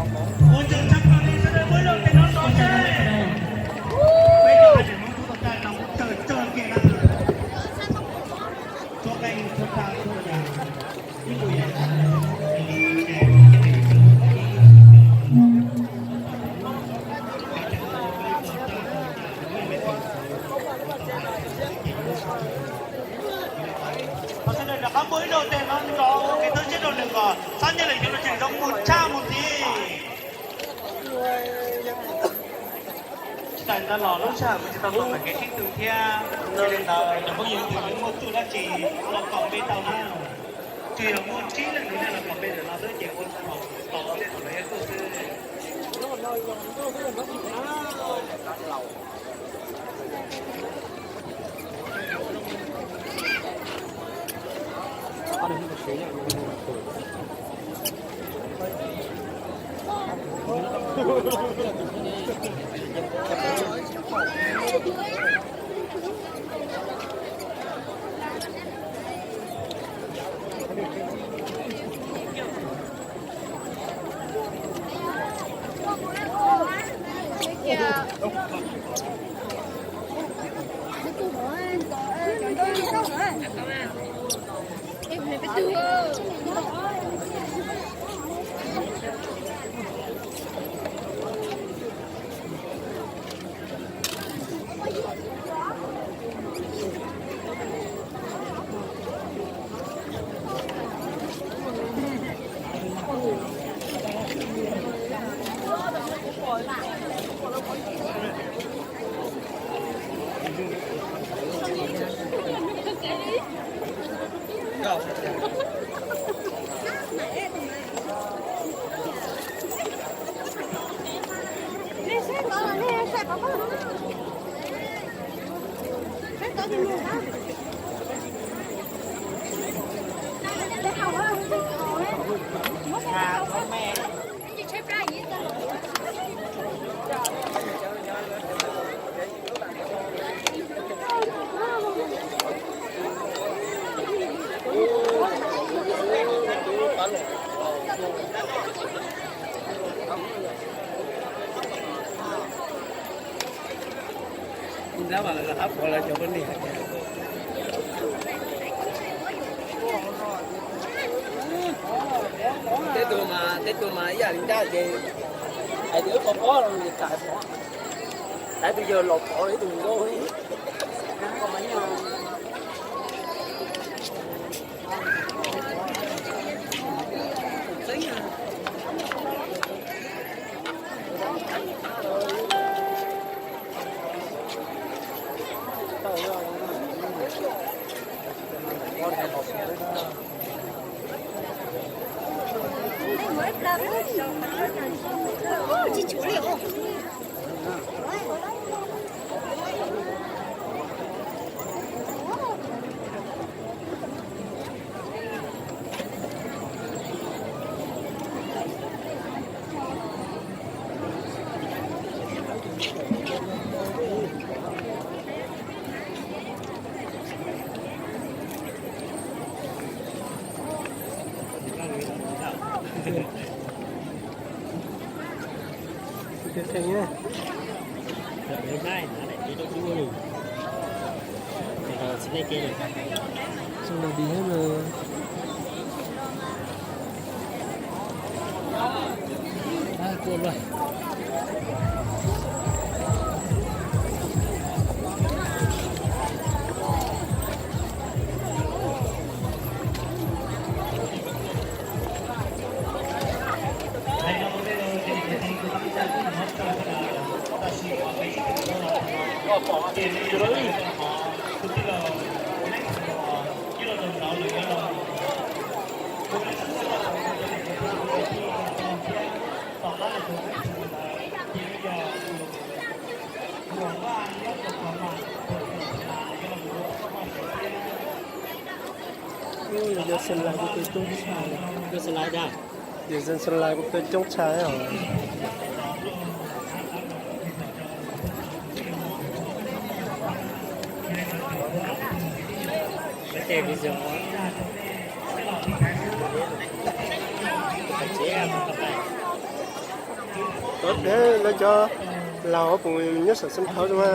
Ua tsaug tshaj plaws li sawv daws muab ib zaug tes nrov nrov seb. Peb cov haiv neeg Hmoob tub tau tag no kuj tsawg tsawg kiag na. Txhua qe txhua tag txhua yam, ib txhua yam. Thov sawv daws rov qab muab ib zaug tes nrov nrov ua kev thov siab rau nws kom txhob nyob lawm yuav los tseem zoo mus tshaj mus ntxiv. Tsis tas ntawd los lub sij hawm kuv tsis tau tau txais kev sib tw thiab, yog li ntawd cov phooj ywg twg muaj txuj dab tsi los comment tau na. Tsuas yog muaj tsib leej twg nej los comment ntawm no xwb ces ua tsaug ntau, tos ua ntej thaum lawv yuav tuaj xwb. Ib nrab mas lawv rov qab puav lawv cov poj niam. Tej tug mas, tej tug mas ib yam li ncaj ces hais tias wb pov pob los nws kam pov. Tab tus yawg los pov ib tug nkauj. Yog Xas Lais kuj tuaj coob tshaj. Yog Xas Lais kuj tuaj coob tshaj os. Cov pem lawv cov laus puas nyob saum xeev khav zoo a?